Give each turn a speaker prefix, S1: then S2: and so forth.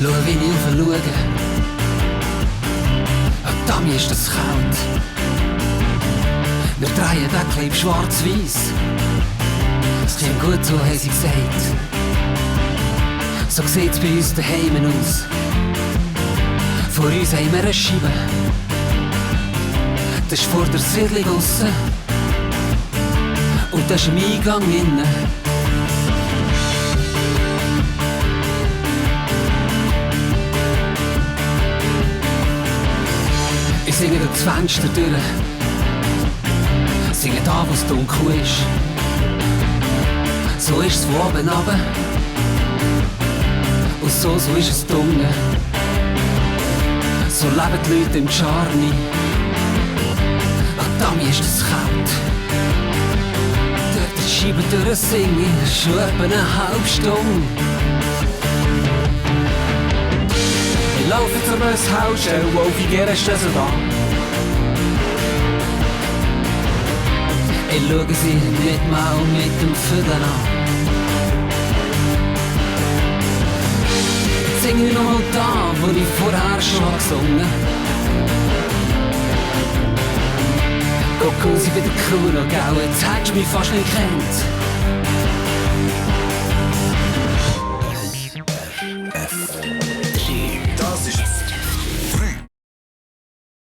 S1: Schau, wie ich schaue. Da mir ist das kalt. Wir drehen den Clip schwarz-weiß. Es klingt gut, so haben sie gesagt. So sieht's bei uns daheim aus. Vor uns haben wir eine Scheibe. Das ist vor der Siedlung aussen. Und das ist im Eingang innen. Ich singe durch das Fenster durch. Singe da, wo es dunkel ist. So ist es von oben runter. Und so ist es dunkel. So leben die Leute im Charny. Und da mir ist es kalt. Durch die Scheibe durch singe ich schon etwa eine halbe Stunde. Ich laufe zu einem Haus, stell auf, wie gerne ist das da? Ich schaue sie nicht mal mit dem Vögeln an. Jetzt singe ich nochmal da, wo ich vorher schon gesungen. Guck, sie bei der Kuh noch, gell, jetzt hättest du mich fast nicht gekannt.